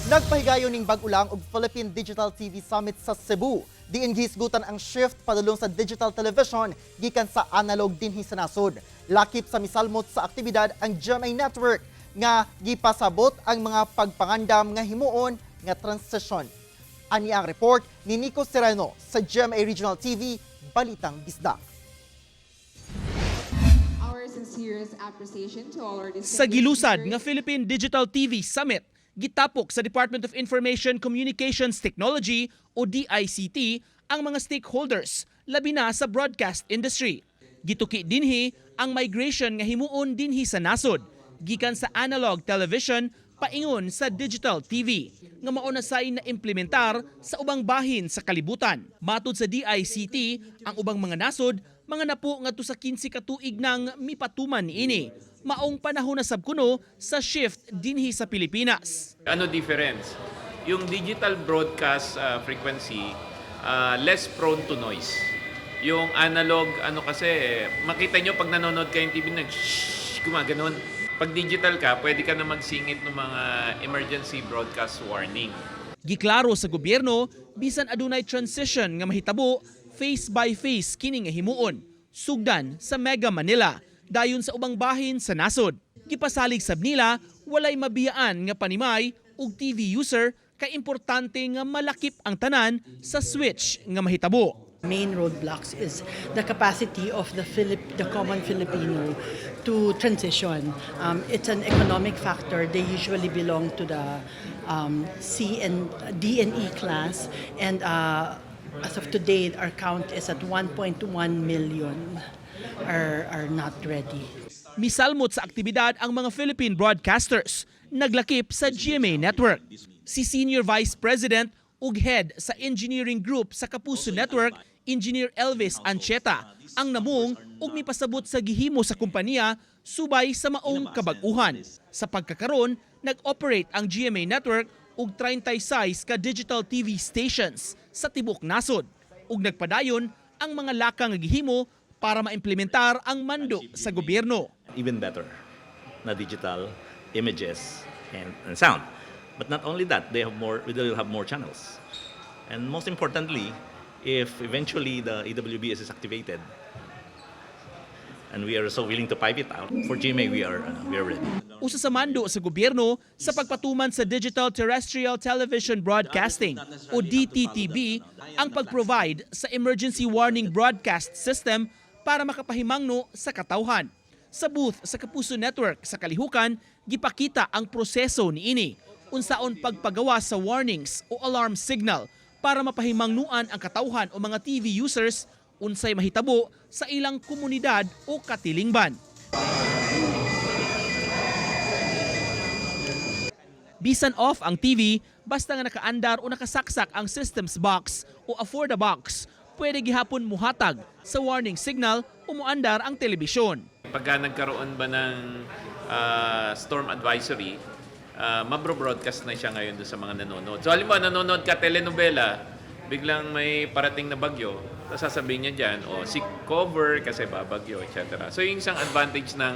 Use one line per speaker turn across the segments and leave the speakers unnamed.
Nagpahigayon ning bag-o lang og Philippine Digital TV Summit sa Cebu. Diin gihisgutan ang shift padulong sa digital television gikan sa analog dinhi sa nasod. Lakip sa misalmot sa aktibidad ang GMA Network nga gipasabot ang mga pagpangandam nga himuon nga transition. Ani ang report ni Nico Sereno sa GMA Regional TV, Balitang Bisdak.
Our sincerest appreciation to all our
Sa
distinguished
gilusad
speakers.
Nga Philippine Digital TV Summit, gitapok sa Department of Information Communications Technology o DICT ang mga stakeholders, labi na sa broadcast industry. Gituki dinhi ang migration nga himuon dinhi sa nasod, gikan sa analog television paingon sa digital TV nga mao na say na implementar sa ubang bahin sa kalibutan. Matud sa DICT, ang ubang mga nasod mga napo ngadto sa 15 ka tuig nang mipatuman niini. Maong panahon na sab kuno sa shift dinhi sa Pilipinas.
Ano difference? Yung digital broadcast frequency, less prone to noise. Yung analog, ano kasi, makita nyo pag nanonood kayo ng TV, nag shhh, gumaganon. Pag digital ka, pwede ka na magsingit ng mga emergency broadcast warning.
Giklaro sa gobyerno, bisan adunay transition nga mahitabo, phase by phase kini nga himuon. Sugdan sa Mega Manila, dayon sa ubang bahin sa nasod. Gipasalig sab nila, walay mabiyaan nga panimay ug TV user kay importante nga malakip ang tanan sa switch nga mahitabo.
Main roadblocks is the capacity of the common Filipino to transition. It's an economic factor. They usually belong to the C and D and E class, and as of today, our count is at 1.1 million are not ready.
Misalmot sa aktibidad ang mga Philippine broadcasters, naglakip sa GMA Network. Si Senior Vice President ug Head sa Engineering Group sa Kapuso Network, Engineer Elvis Ancheta, ang namung ug mipasabot sa gihimo sa kompanya subay sa maong kabag-uhan. Sa pagkakaron, nag-operate ang GMA Network og 36 ka digital TV stations sa tibok nasod ug nagpadayon ang mga lakang nga gihimo para maimplementar ang mando sa gobyerno.
Even better na digital images and sound. But not only that, they will have more channels. And most importantly, if eventually the EWBS is activated, and we are so willing to pipe it out, for GMA we are ready.
Usa sa mando sa gobyerno sa pagpatuman sa Digital Terrestrial Television Broadcasting o DTTB ang pag-provide sa Emergency Warning Broadcast System para makapahimangno sa katawhan. Sa booth sa Kapuso Network sa Kalihukan, gipakita ang proseso niini unsaon pagpagawa sa warnings o alarm signal para mapahimangnuan ang katawhan o mga TV users unsay mahitabo sa ilang komunidad o katilingban. Bisan off ang TV, basta nga nakaandar o nakasaksak ang systems box o Afforda box, pwede gihapon muhatag sa warning signal o muandar ang telebisyon.
Pagka nagkaroon ba ng storm advisory, mabro-broadcast na siya ngayon doon sa mga nanonood. So halimbawa, nanonood ka telenovela, biglang may parating na bagyo, tapos sasabihin niya dyan, "Oh, seek cover kasi babagyo," etc. So yung isang advantage ng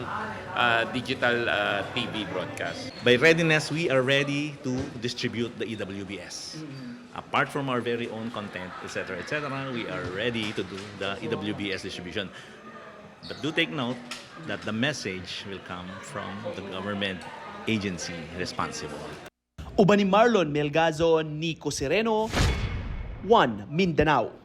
digital TV broadcast.
By readiness, we are ready to distribute the EWBS. Apart from our very own content, etc., etc., we are ready to do the EWBS distribution. But do take note that the message will come from the government agency responsible.
Uban ni Marlon Melgazo, Nico Sereno, 1 Mindanao.